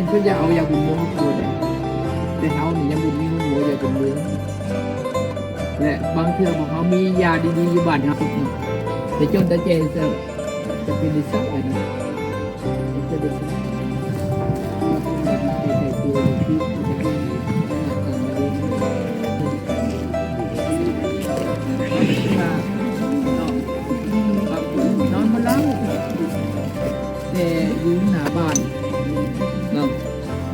ເພິ່ນຢາກເອົາຢາບຸນເມືອງຄົວໃດ ແຕ່ເຮົານີ້ຍັງບໍ່ມີໂຮງໝໍຢາບຸນເມືອງ ແລະ ບາງເທື່ອພວກເຮົາມີຢາດີໆຢູ່ບ້ານເຮົາ ແຕ່ຈົນຕາແຈ ຈະ ຈະເປັນໄດ້ເຊົາໄປນະ ຈະໄດ້ເຊົາ ນອນບໍ່ຫຼັບ ແຕ່ຢູ່ໜ້າບ້ານເນາະ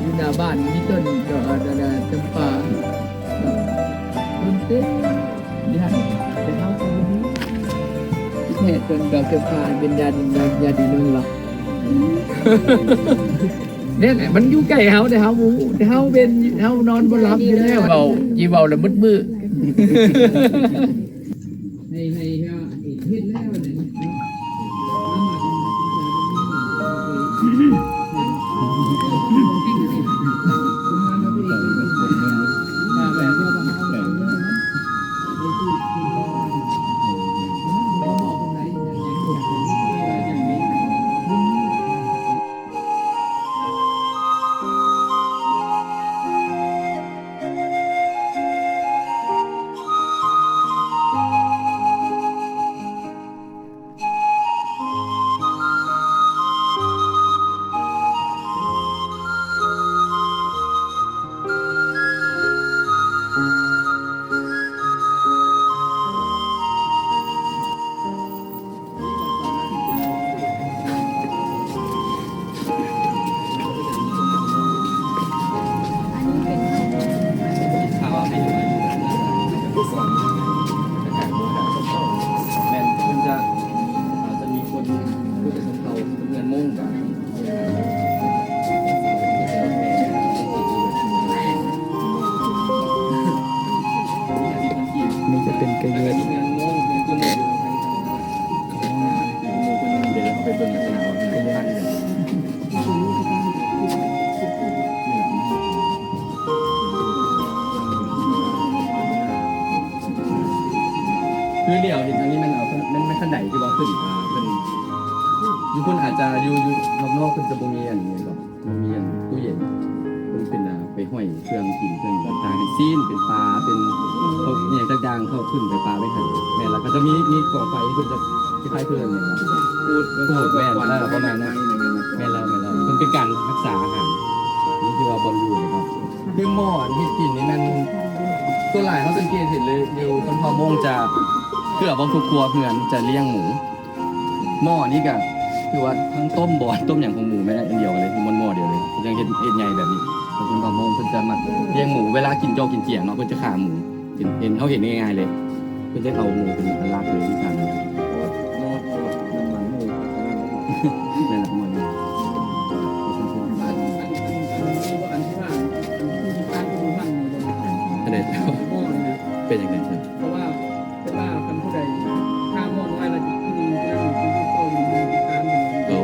ຢູ່ໜ້າບ້ານມີຕົ້ນດອກ ດອກ ດອກຈຳປາເນາະ ຕົ້ນເຕັມຢູ່ຫັ້ນ ແຕ່ເຮົາກໍບໍ່ຮູ້ ແທ້ຕົ້ນດອກຈຳປາເປັນຍາດິນ ຍາ ຍາດິນນອນຫຼັບ ແມ່ນແຫຼະ ມັນຢູ່ໃກ້ເຮົາ ແຕ່ເຮົາບໍ່ຮູ້ ແຕ່ເຮົາເປັນ ເຮົານອນບໍ່ຫຼັບຢູ່ແລ້ວ ເວົ້າ ຊິເວົ້າແລ້ວໝົດມື້. ໃຫ້ ໃຫ້ເຮັດແລ້ວເນາະ ແມ່ນ ເພິ່ນຈະ ອາ ຈະມີຄົນ ຜູ້ໄປຊົນເຜົ່າເຮືອນມົ້ງ ນີ້ຈະເປັນກະຍວນ ຄືຫຼຽວເຫັນທາງນີ້ແມ່ນເອົາ ແມ່ນ ແມ່ນຄັນໄດທີ່ວ່າຂຶ້ນ ອ່າ ເພິ່ນຢູ່ພຸ້ນອາດຈະຢູ່ ຢູ່ນອກໆ ເພິ່ນຈະບໍ່ມີອັນນີ້ດອກ ບໍ່ມີອັນຕູ້ເຢັນ ເພິ່ນເປັນ ອ່າ ໄປຫ້ອຍເຄື່ອງກິນເຄື່ອງຕ່າງໆ ເປັນຊີ້ນ ເປັນປາ ເປັນພວກອີ່ຫຍັງຕ່າງໆ ເຂົາຂຶ້ນໄປປາໄວ້ຫັ້ນ ແມ່ນລະ ກໍຈະມີ ມີກອງໄຟ ເພິ່ນຈະຄ້າຍໆ ເພິ່ນນີ້ລະ ປູດ ປູດ ແມ່ນ ເອີ ປະມານນັ້ນ ແມ່ນແລ້ວ ແມ່ນແລ້ວ ເພິ່ນເປັນການຮັກສາອາຫານ ນີ້ຄືວ່າບ່ອນຢູ່ນີ້ເນາະ ຄືໝໍ້ເຮັດກິນນີ້ແມ່ນ ສ່ວນຫຼາຍເຮົາສັງເກດເຫັນເລີຍ ຢູ່ຊົນເຜົ່າມົ້ງຈະເກືອບວ່າທຸກຄົວເຮືອນຈະລ້ຽງໝູ ໝໍ້ນີ້ກະຄືວ່າທັງຕົ້ມບໍ່ ຕົ້ມຫຍັງຂອງໝູແມ່ນອັນດຽວກັນເລີຍ ໝໍ້ດຽວເລີຍ ເພິ່ນຍັງເຮັດ ເຮັດໃຫຍ່ແບບນີ້ ຄົນເຜົ່າມົ້ງເພິ່ນຈະມັກລ້ຽງໝູ ເວລາກິນເຈົ້າກິນຈຽງເນາະ ເພິ່ນຈະຂ້າໝູ ເຫັນ ເຫັນ ເຮົາເຫັນງ່າຍໆເລີຍ ເພິ່ນຈະເອົາໝູເປັນອັນຫຼັກເລີຍ ທີ່ການ ແມ່ນລະ ໝໍ້ນີ້ ອັນໃດ ເປັນຈັ່ງໃດ ເພາະວ່າ ເວລາຄັນຜູ້ໃດຂ້າມມອດນ້ອຍແລ້ວ ຜູ້ນັ້ນຄືເຂົ້າຢູ່ໃນທາງ ໂອ້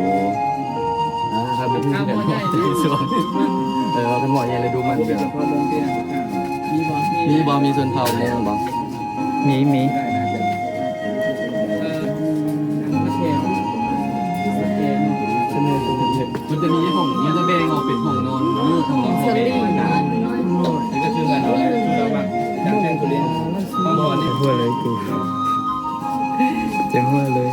ອ່າ ຄັນບໍ່ຖືກ ຂ້າມມອດໃຫຍ່ ເອີ ຄັນໝໍ້ໃຫຍ່ແລ້ວດູມັນ ເອີ ມີບໍ່ ມີບໍ່ ມີຊົນເຜົ່າມົ້ງບໍ່? ມີ ມີ ເອີ ມັນຈະມີຫ້ອງ ມັນຈະແບ່ງອອກເປັນຫ້ອງນອນລູກ ຫ້ອງນອນພໍ່ແມ່ ແລ້ວກໍຄືກັນເນາະ ຄືວ່າມັກ ຈັງຫົວເລີຍກູ ຈັງຫົວເລີຍ.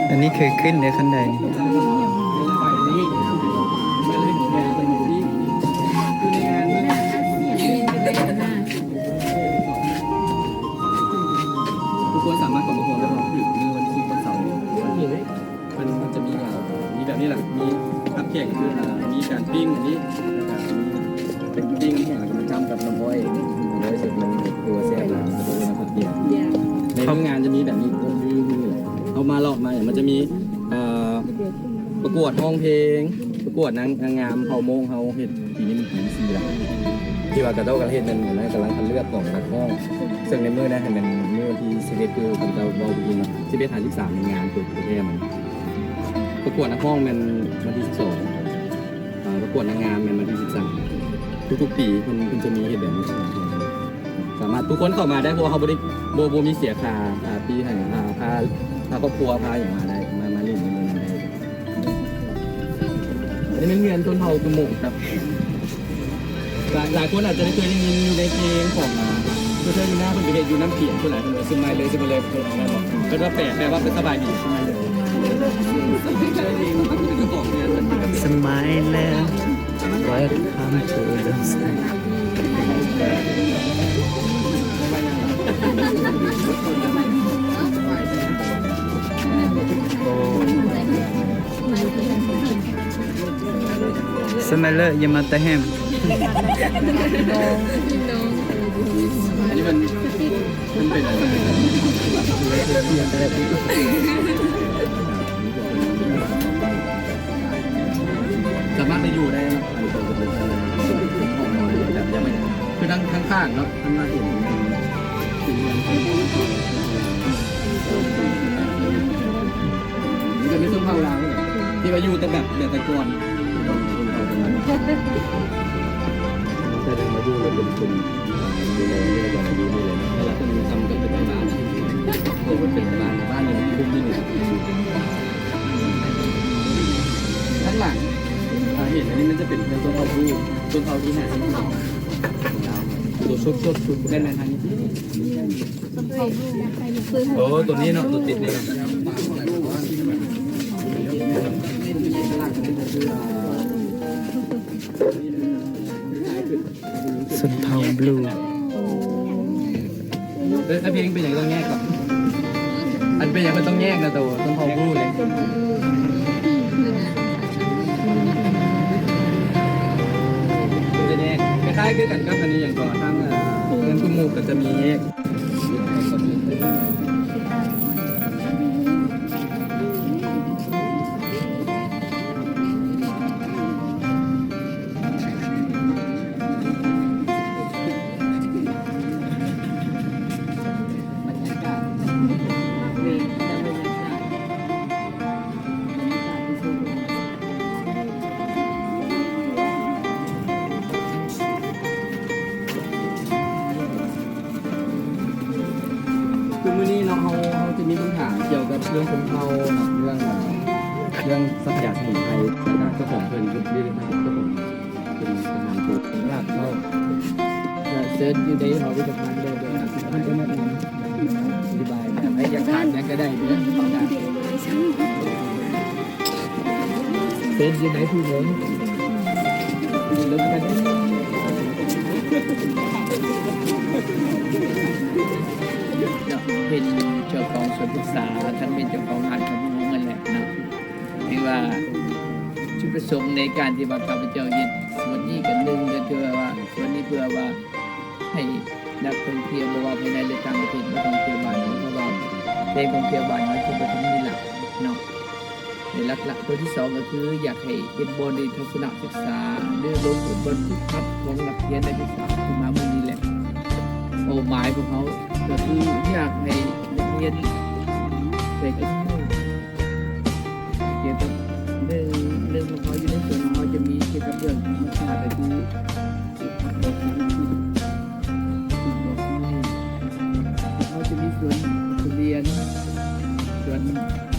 ອັນນີ້ເຄີຍຂຶ້ນເດ້ ຂັ້ນໃດນີ້. ທຸກຄົນສາມາດເຂົ້າມາຮ່ວມໄດ້ ເພາະວ່າຄືມື້ວັນສຸກ ວັນເສົານີ້ ມັນ ມັນຈະມີ ອ່າ ມີແບບນີ້ແຫຼະ ມີຮັບແຂກ ກໍຄື ອ່າ ມີການປີ້ງອັນນີ້ ແລ້ວກໍມີ ເປັນປີ້ງແຫ້ງ ແລ້ວກໍມາຈ້ຳກັບນ້ຳອ້ອຍ ນ້ຳອ້ອຍ ເສັດມັນຕົວແຊບຫຼາຍ ມັນກໍເອີ້ນວ່າເຂົ້າປຽກ. ໃນເລື່ອງງານຈະມີແບບນີ້ ກໍຄື ເຮົາມາເລາະມາຫຍັງ ມັນຈະມີ ເອີ ປະກວດຮ້ອງເພງ ປະກວດນາງ ນາງງາມເຜົ່າມົ້ງເຮົາເຮັດປີນີ້ເປັນປີທີສີ່ແລ້ວ ທີ່ວ່າເຂົາເຈົ້າກຳລັງເຮັດແມ່ນ ກຳລັງຄັດເລືອກຂອງນັກຮ້ອງ ເຊິ່ງໃນມື້ນັ້ນຫັ້ນແມ່ນມື້ວັນທີສິບເອັດ ຄືເຂົາເຈົ້າເວົ້າປີນີ້ເນາະ ສິບເອັດຫາສິບສາມແມ່ນງານຕົວ ຕົວແທນມັນ ປະກວດນັກຮ້ອງແມ່ນວັນທີສິບສອງ ເອີ ປະກວດນາງງາມແມ່ນວັນທີສິບສາມ ທຸກໆປີເພິ່ນ ເພິ່ນຈະມີເຮັດແບບນີ້ ສາມາດທຸກຄົນເຂົ້າມາໄດ້ ເພາະວ່າເຮົາບໍ່ໄດ້ ບໍ່ ບໍ່ມີເສຍຄ່າ ຄ່າຟຣີໃຫ້ ພາ ພາ ພາຄອບຄົວ ພາຫຍັງມາໄດ້ ມາ ມາຫຼິ້ນໃນມື້ນັ້ນໄດ້. ອັນນີ້ແມ່ນເຮືອນຊົນເຜົ່າຕຸໂມງເນາະ ຫຼາຍ ຫຼາຍຄົນອາດຈະໄດ້ເຄີຍໄດ້ຍິນຢູ່ໃນເພງຂອງ ອ່າ ເພິ່ນເຄີຍຢູ່ນາ ເພິ່ນໄປເຮັດຢູ່ນ້ຳຂຽງພຸ້ນແຫຼະ ເພິ່ນວ່າສະໄໝເລີ ສະໄໝເລີ ເພິ່ນວ່າແປ ແປວ່າສະບາຍດີ ສະໄໝເລີ Smile, welcome to the sky. ສະໄມເລີ ຢ່າມາຕະແຮມ. ອັນນີ້ມັນ ມັນເປັນອັນ ສາມາດໄປຢູ່ໄດ້ເນາະ ອັນໂຕເປັນເລື່ອງ ແບບຍັງບໍ່ ຄືທັງ ທັງຂ້າງເນາະ ທັງໜ້າຕົວ ມັນຈະມີຊົນເຜົ່າລາວທີ່ວ່າຢູ່ແຕ່ແບບ ແບບແຕ່ກ່ອນ ແຕ່ມາຢູ່ແລ້ວເປັນຄົນ ແຕ່ລະຄົນທຳກັນເປັນບ້ານ ເປັນບ້ານ ບ້ານນີ້ມັນຄຸ້ມຢູ່ນີ້ ທາງຫຼັງ ຖ້າເຫັນອັນນີ້ມັນຈະເປັນເຮືອນຊົນເຜົ່າບລູ ຊົນເຜົ່າທີ່ຫາກິນຂອງລາວ ຕົວສົດໆ ແມ່ນໆ ທາງນີ້ ໂອ້ ຕົວນີ້ເນາະ ຕົວຕິດນີ້ເນາະ ຊົນເຜົ່າບລູ. ເອີ ແຕ່ເພງເປັນຫຍັງຕ້ອງແຍກກ່ອນ? ອັນເປັນຫຍັງເພິ່ນຕ້ອງແຍກນະໂຕ ຕົ້ນເຜົ່າບລູນີ້ ຈະແຍກ ຄ້າຍໆ ຄືກັນກັບອັນນີ້ຫຍັງກໍ ທາງ ເອີ ເຮືອນຕຸໂມງກໍຈະມີແຍກ. ຄືມື້ນີ້ເນາະ ເຮົາ ເຮົາຈະມີຄຳຖາມກ່ຽວກັບເລື່ອງຊົນເຜົ່າເນາະ ເລື່ອງ ເລື່ອງສັກຍາສະໝຸນໄພ ແລ້ວກະເຈົ້າຂອງເພິ່ນ ເພິ່ນເປັນເຈົ້າຂອງ ເປັນປະທານໂຕ ຕະຫຼາດເຂົ້າ ເຊີນຢູ່ໃນຫໍພິພິທະພັນເດີ ເດີ ອະທິບາຍ ໃຜຢາກຖາມຫຍັງກະໄດ້ເດີ. ເປັນຈັ່ງໃດຜູ້ເມືອງ ລົມກັນ ເປັນເຈົ້າຂອງສວນພຶກສາ ທັງເປັນເຈົ້າຂອງຮ້ານຂາຍຂອງຫັ້ນແຫຼະນະ ຖືວ່າຈຸດປະສົງໃນການທີ່ວ່າຂ້າພະເຈົ້າເຮັດສວນນີ້ກະໜຶ່ງ ກະຄືວ່າສວນນີ້ເພື່ອວ່າ ໃຫ້ນັກທ່ອງທ່ຽວ ບໍ່ວ່າພາຍໃນ ແລະ ຕ່າງປະເທດ ມາທ່ອງທ່ຽວບ້ານເຮົາ ເພາະວ່າແຫຼ່ງທ່ອງທ່ຽວບ້ານເຮົາຈະບໍ່ທັນມີຫຼາຍເນາະ ໃນຫຼັກໆ ຕົວທີສອງກະຄື ຢາກໃຫ້ເຮັດບ່ອນໄດ້ທັດສະນະສຶກສາ ຫຼື ລົງເປັນບ່ອນຝຶກຫັດຂອງນັກຮຽນນັກສຶກສາ ທີ່ມາມື້ນີ້ແຫຼະ ເປົ້າໝາຍຂອງເຮົາກະຄື ຢາກໃຫ້ນັກຮຽນໄດ້ຮູ້ ກ່ຽວກັບເລື່ອງ ເລື່ອງຂອງເຮົາຢູ່ໃນສວນຂອງເຮົາຈະມີກ່ຽວກັບເລື່ອງທຳມະຊາດ ກະຄື ເຮົາຈະມີສວນທຸລຽນ ສວນ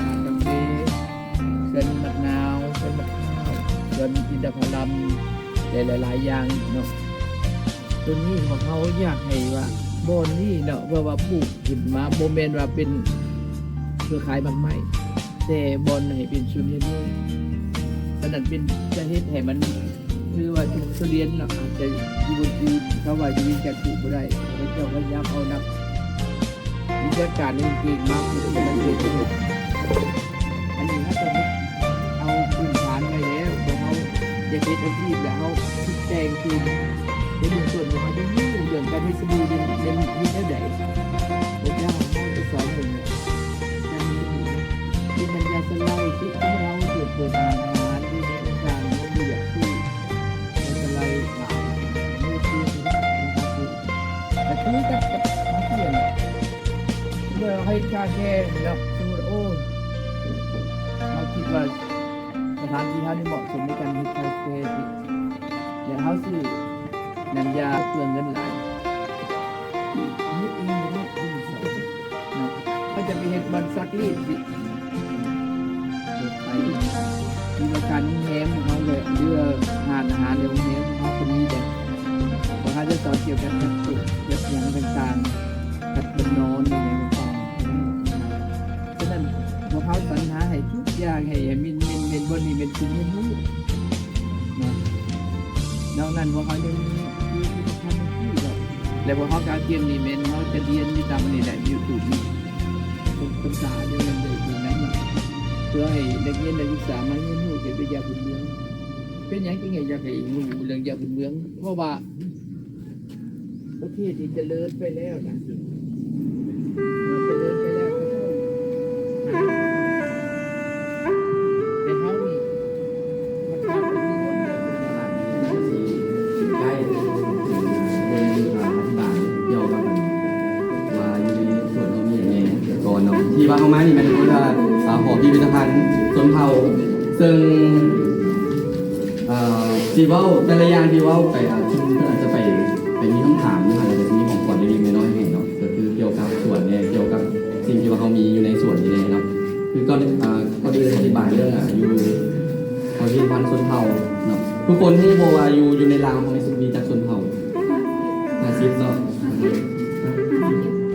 ອາ ກາເຟ ສວນໝາກນາວ ສວນໝາກພ້າວ ສວນອິນທະຜະລຳ ແລະ ຫຼາຍໆ ຢ່າງເນາະ. ຕົວນີ້ຂອງເຮົາຢາກໃຫ້ວ່າ ບ່ອນນີ້ເນາະ ເພື່ອວ່າປູກຂຶ້ນມາ ບໍ່ແມ່ນວ່າເປັນເພື່ອຂາຍໝາກໄມ້ ແຕ່ບ່ອນໃຫ້ເປັນສວນຮຽນຮູ້ ສະນັ້ນເປັນ ຈະເຮັດໃຫ້ມັນ ຄືວ່າທຸລຽນເນາະ ອາດຈະຢູ່ ຢູ່ ເຂົາວ່າຢູ່ວຽງຈັນປູກບໍ່ໄດ້ ເຂົາເຈົ້າພະຍາຍາມເອົານັກວິຊາການເກັ່ງໆ ມາປູກໃຫ້ມັນເປັນ ອັນນີ້ເຮົາຕ້ອງເອົາພື້ນຖານໄວ້ແລ້ວ ພວກເຮົາຢາກເຮັດອາຊີບ ແລ້ວເຮົາຄິດແຕ່ງຄືນ ໃນເບື້ອງຕົ້ນພວກເຮົາຈະຮູ້ເລື່ອງການເຮັດສະບູເປັນ ເປັນ ເຮັດແນວໃດ ພວກເຈົ້າເຮົາຈະສອນເພິ່ນ ການເຮັດສະບູ ເປັນນ້ຳຢາສະໄລ ທີ່ເຮົາເປີດ ເປີດຮ້ານອາຫານທີ່ເຮັດຕ່າງໆ ເຮັດຄາເຟເນາະ ສົມມຸດ ໂອ້ ເຮົາຄິດວ່າສະຖານທີ່ເຮົານີ້ເໝາະສົມໃນການເຮັດຄາເຟ ແລະ ເຮົາຊື້ນ້ຳຢາເປືອງເງິນຫຼາຍ ເຮັດເອງກໍໄດ້ ເຮົາຈະໄປເຮັດບ່ອນຊັກລີດຊິ ໄປ ຫຼືວ່າການໂຮງແຮມຂອງເຮົາແຫຼະ ຫຼືວ່າຮ້ານອາຫານ ແລະ ໂຮງແຮມຂອງເຮົາກໍມີແຫຼະ ເພາະເຮົາຈະສອນກ່ຽວກັບຈັດໂຕະ ຈັດຫຍັງຕ່າງໆ ຈັດບ່ອນນອນ ອີ່ຫຍັງຕ່າງໆ ສະນັ້ນ ພວກເຮົາສັນຫາໃຫ້ທຸກຢ່າງ ໃຫ້ ໃຫ້ແມ່ນ ແມ່ນ ແມ່ນບ່ອນນີ້ແມ່ນສູນຮຽນຮູ້ເນາະ ນອກນັ້ນພວກເຮົາຍັງມີພິພິທະພັນທີ່ດອກ ແລະ ພວກເຮົາກະກຽມນີ້ແມ່ນເຮົາຈະຮຽນຢູ່ຕາມອັນນີ້ແຫຼະ ຢູ່ຕູບນີ້ ເພິ່ນ ເພິ່ນສາເລື່ອງໃດເລື່ອງນັ້ນເນາະ ເພື່ອໃຫ້ນັກຮຽນນັກສຶກສາມາຮຽນຮູ້ກ່ຽວກັບຢາພື້ນເມືອງ. ເປັນຫຍັງຈຶ່ງໃຫ້ຢາກໃຫ້ຮູ້ເລື່ອງຢາພື້ນເມືອງ? ເພາະວ່າ ປະເທດທີ່ຈະເລີນໄປແລ້ວນະ ຈະເລີນໄປແລ້ວ ແຕ່ເຮົານີ້ ມັນຂາດໄປທີ່ຄົນເດີ ໃກ້ ອະທິບາຍກ່ຽວກັບ ວ່າຢູ່ໃນສວນເຮົາມີຫຍັງແດ່ກ່ອນເນາະ ທີ່ວ່າເຮົາມານີ້ແມ່ນເອີ້ນວ່າ ອ່າ ຫໍພິພິທະພັນຊົນເຜົ່າ ເຊິ່ງ ເອີ ຊິເວົ້າແຕ່ລະຢ່າງທີ່ເວົ້າໄປ ອາ ເພິ່ນ ເພິ່ນອາດຈະໄປ ໄປມີຄຳຖາມຢູ່ຫັ້ນ ແລ້ວກໍຊິມີຂອງຂວັນເລັກໆນ້ອຍໆໃຫ້ເນາະ ກໍຄືກ່ຽວກັບສວນແດ່ ກ່ຽວກັບສິ່ງທີ່ວ່າເຮົາມີຢູ່ໃນສວນນີ້ແດ່ເນາະ ຄືກ່ອນ ອາ ກ່ອນອື່ນອະທິບາຍເລື່ອງ ອາ ຢູ່ ເຮົາຢູ່ພັນຊົນເຜົ່າເນາະ ທຸກຄົນຮູ້ບໍ່ວ່າຢູ່ ຢູ່ໃນລາວເຮົາມີ ມີຈັກຊົນເຜົ່າ? ຫ້າສິບເນາະ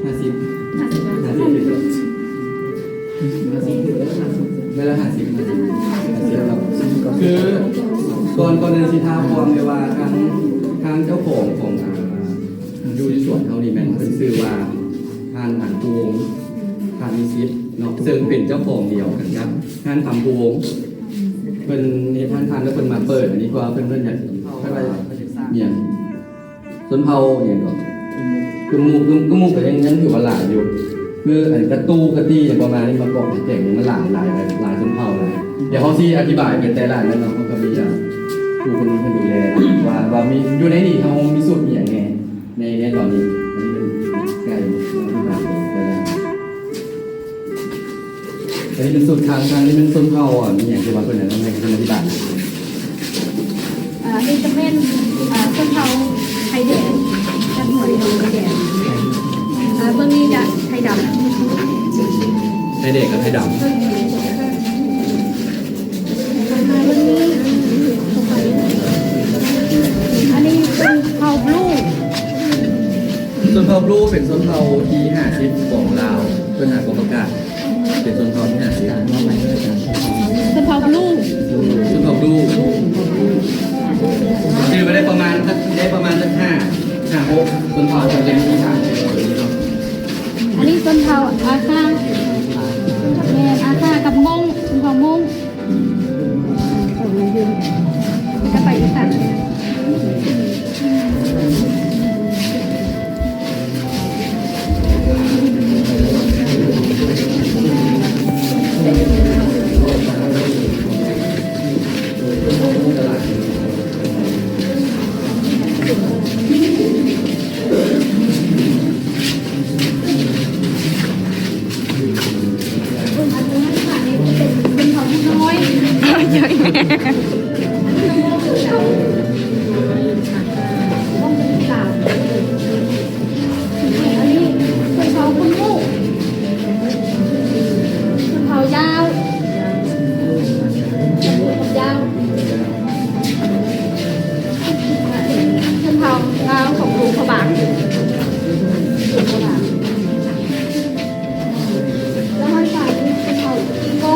ຫ້າສິບ ຫ້າສິບ ຫ້າສິບ ແມ່ນລະ ຫ້າສິບ ຫ້າສິບເນາະ ຄືກ່ອນ ກ່ອນອື່ນຊິຖາມກ່ອນແຕ່ວ່າທາງ ທາງເຈົ້າຂອງ ຂອງ ອາ ຢູ່ ຢູ່ສວນເຮົານີ້ແມ່ນເພິ່ນຊື່ວ່າ ທ່ານ ທ່ານ ພູວົງ ທ່ານ ວິສິດເນາະ ເຊິ່ງເປັນເຈົ້າຂອງດຽວກັນກັບ ທ່ານ ຄຳພູວົງ ເພິ່ນເຮັດຮ້ານທຳແລ້ວເພິ່ນມາເປີດອັນນີ້ ເພາະວ່າເພິ່ນ ເພິ່ນຢາກ ເພິ່ນວ່າຫຍັງ ຊົນເຜົ່າຫຍັງກໍ ຄືໝູ່ ຄື ຄືໝູ່ກໍຍັງ ຍັງຖືວ່າຫຼາຍຢູ່ ຄືອັນກະຕູ້ກະຕີຫຍັງປະມານນີ້ ມາເກາະມາແກ່ງຫຍັງ ມັນຫຼາຍ ຫຼາຍ ຫຼາຍຊົນເຜົ່າຫຼາຍ ດຽວເຮົາຊິອະທິບາຍໄປແຕ່ລະອັນນັ້ນເນາະ ເຮົາກໍມີ ອາ ຜູ້ເພິ່ນ ເພິ່ນດູແລວ່າ ວ່າມີ ຢູ່ໃນນີ້ເຮົາມີສູດອີ່ຫຍັງແດ່ ໃນ ໃນຕອນນີ້ ອັນນີ້ເປັນໄກ່ ອັນນີ້ເປັນສູດທາງ ທາງນີ້ແມ່ນຊົນເຜົ່າ ອາ ມີຫຍັງທີ່ວ່າເພິ່ນ ອາ ໃຫ້ເພິ່ນອະທິບາຍ? ອາ ນີ້ຈະແມ່ນ ອາ ຊົນເຜົ່າໄທແດງ ຈາກຫົວດອງໄທແດງ ອາ ເບື້ອງນີ້ຈະໄທດຳ ໄທແດງກັບໄທດຳ. ອັນນີ້ເປັນເຜົ່າບລູ ຊົນເຜົ່າບລູເປັນຊົນເຜົ່າທີຫ້າສິບຂອງລາວ ເພິ່ນຫາກໍປະກາດເປັນຊົນເຜົ່າທີຫ້າສິບ ຊົນເຜົ່າບລູ ຊົນເຜົ່າບລູ ຊື່ໄປໄດ້ປະມານ ໄດ້ປະມານຈັກຫ້າ ຫ້າຫົກຊົນເຜົ່າ ເປັນທີ່ທາງເນາະ. ອັນນີ້ຊົນເຜົ່າອາຄາ ແມ່ນອາຄາກັບມົ້ງ ຊົນເຜົ່າມົ້ງ. ແລ້ວກໍໄປອີສານ. ຊົນເຜົ່າຍາວ ຊົນເຜົ່າຍາວ ຊົນເຜົ່າລາວຂອງຫຼວງພະບາງ ຫຼວງພະບາງ ແລ້ວຫ້ອຍສາຍນີ້ ຊົນເຜົ່າອີໂກ້.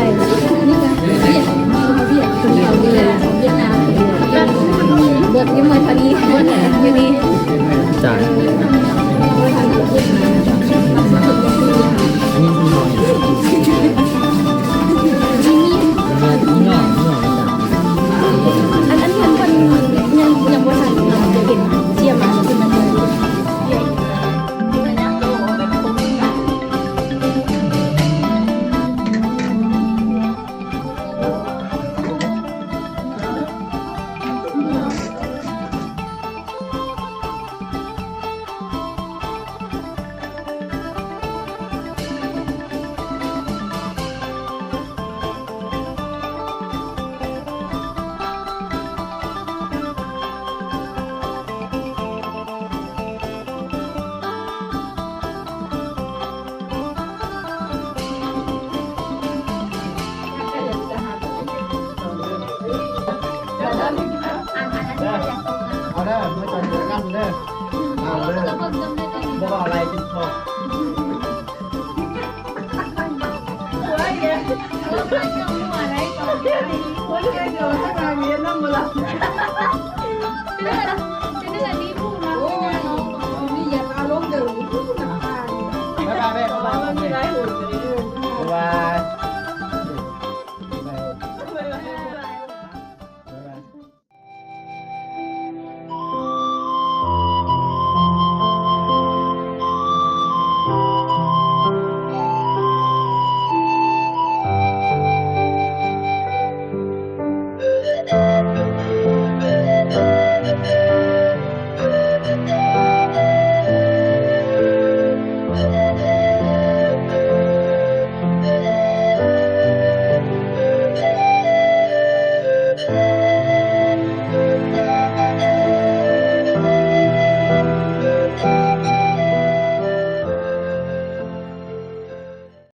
ວຽດນາມ ເບິດຍັງບໍ່ທັນ ບໍ່ທັນຢູ່ນີ້ ຈ້າ ອັນນີ້ຄື ອັນ ອັນເພິ່ນ ເພິ່ນຍັງ ຍັງບໍ່ທັນ ຈະເຫັນ ຈຽມມາ ເພິ່ນ ເອົາເດີ ມື້ຈັນເຈີກັນເດີ ເອົາເດີ ບໍ່ວ່າອະໄລກິນຂອງ.